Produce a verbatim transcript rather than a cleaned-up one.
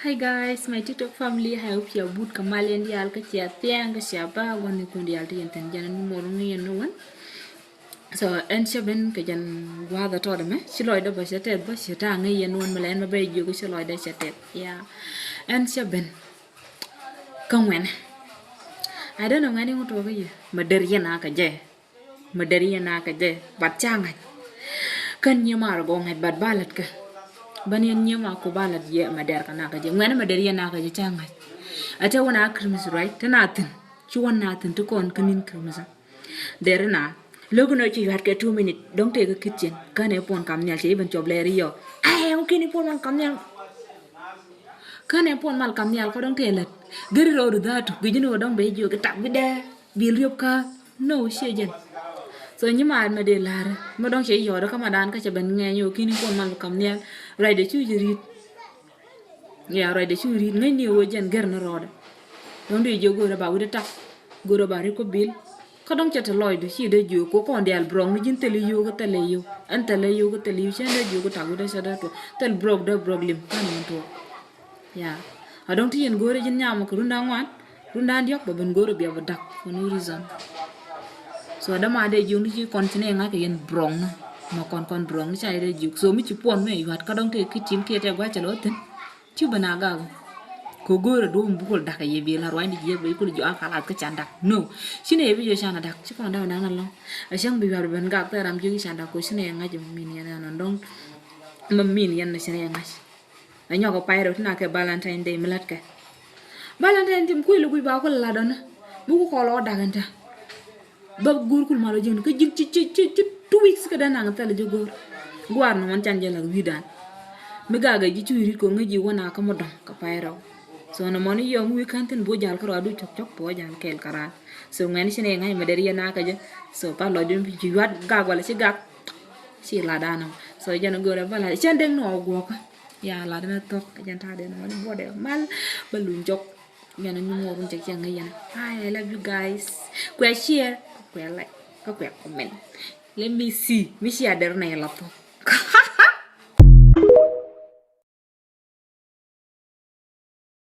Hi guys, my TikTok family. I hope you are good. Kamal yɛn dial kä cia thiaŋ kä cia ba wan ni kun dial ti yɛn thin jɛn ni mor ni yɛn ni wan. So ɛn cɛ ben kɛ jɛn guath a tɔt mɛ ci lɔc dɔ ba cɛ tɛth ba cɛ ta ŋäc yɛn wan mɛ lɛ ɛn ma bɛ jiök ci lɔc dɔ cɛ tɛth. Yeah. Ɛn cɛ ben kä ŋuɛn. I don't know ŋuɛn iŋu tuɔkä yɛ ma der yɛn a kä jɛ. Ma der yɛn a kä jɛ bat ca ŋa̱c. Kän nyiema rɔ gɔ ŋa̱c bat ba lät kä. Ban yɛn nyiema ku ba lät yɛ ma der kä na kä jɛ ŋuɛn ma der yɛn a kä jɛ ca ŋa̱c. A te wän a Christmas right te na thin ci wän na thin ti kɔn kä nin Christmas. Der na lo̱k nɔ ci yuat kɛ two minute dɔŋ te kä kitchen kän ɛ puɔn kam nhial cɛ iben cɔp lɛɛri yɔ. Ay ŋu kini puɔn kam nhial. Kän ɛ puɔn mal kam nhial kɔ dɔŋ tëë lät geri rɔɔdu dhaatu gi̱c ni wä dɔŋ ben jiök itak bi dee bil riop kä. No ciɛ jɛn. So nyi maat mɛ dee la̱rä mɛ dɔŋ cɛ yɔɔdä kä ma daan kä cɛ ben ŋɛɛny wä kini puɔn mal kam nhial. Ruacdɛ cu jɛ ri̱t. Ya ruacdɛ cu ri̱t ŋäcni wä jɛn ger ni rɔɔdɛ. Dɔŋ dee jiök go̱o̱rä ba wi̱dɛ tak go̱o̱rä ba ri̱t kɔ bil. Kä dɔ̱ŋ cɛ te lɔcdu ci dee jiök kɛ kɔn diaal brɔk ni ji̱n thil i̱ yio̱o̱k kä thil i̱ yio̱o̱k ɛn thil i̱ yio̱o̱k kä thil i̱ yio̱o̱k cɛ dee jiök kä tak wi̱dɛ cɛ dee tuɔk thil brɔk dee brɔk lim kä ni tuɔk. Ya a dɔ̱ŋ ti yɛn go̱o̱rɛ ji̱n nyam kɛ runda ŋuan runda diɔk bɛ ben go̱o̱rɛ bia bɛ dak for no reason. So dee ma dee jiök ni ci kɔn ci nɛ ŋa̱c kɛ yɛn brɔk ni ma kɔn kɔn brɔk ni ca dee jiök so mi ci puɔn mi yuat kä dɔ̱ŋ ti ki tin kiɛ tɛ gua̱c cɛ lɔ thin. Ci ben a gak kɛ go̱o̱rɛ duɔ̱p mi bi kul dak kɛ yɛ bi la ruacni jiɛk bɛ kul jiɔ a kalat kä can dak no. Ci nɛ yɛ bi jiɔ can a dak ci kɔn dak dan alɔŋ. A cäŋ bi yuar ben gak thɛɛr ram jiök ci can dak ko ci nɛ yɛ ŋa̱c mi min yɛn ɛn dɔŋ. Ma min yɛn na ci nɛ yɛ ŋa̱c. A nyɔk a pay rɛw ti na kɛ Valentine Day mi lat kɛ. Valentine Day mi kui̱ lɛ gui̱ ba kul lat dɔn. Bi ku kɔl ɔ dak ɛn ta. Bä go̱o̱r kul mal wä ji̱n kä ji̱n ci ci ci ci two weeks kä dee naŋ thɛl ji̱ go̱o̱r. Guaar nɔmɔ ni can jɛ lath wi̱i̱dan. Mi gakɛ ji̱ cuc ri̱t kɛ ŋäc ji̱ wä na kä mɔ dɔ̱ŋ kɛ pay rɛw. So nɔmɔ ni yɔm wi̱i̱ kän thin bo̱ jal kä rɔadu cɔk cɔk bo̱ jal kɛɛl kä raan. So ŋɛn ci nɛ ŋa̱c mɛ der yɛ na kä jɛ. So pa lɔcdun ci yuat gak wala ci gak. Ci lat dan nɔmɔ so jɛn go̱o̱r ɛ bä lat cɛn dee nɔ guɔkä. Ya lat dan thɔk jɛn ta̱a̱ dee nɔmɔ ni buɔdɛ mal bä luny jɔk. Yɛn a nyuŋ ŋuɔk run cɛ cɛ ŋäc yɛn. Hi, I love you guys. Kuɛ share, kuɛ like, kä kuɛ comment. Let me see. Mi share der na yɛ lap thok.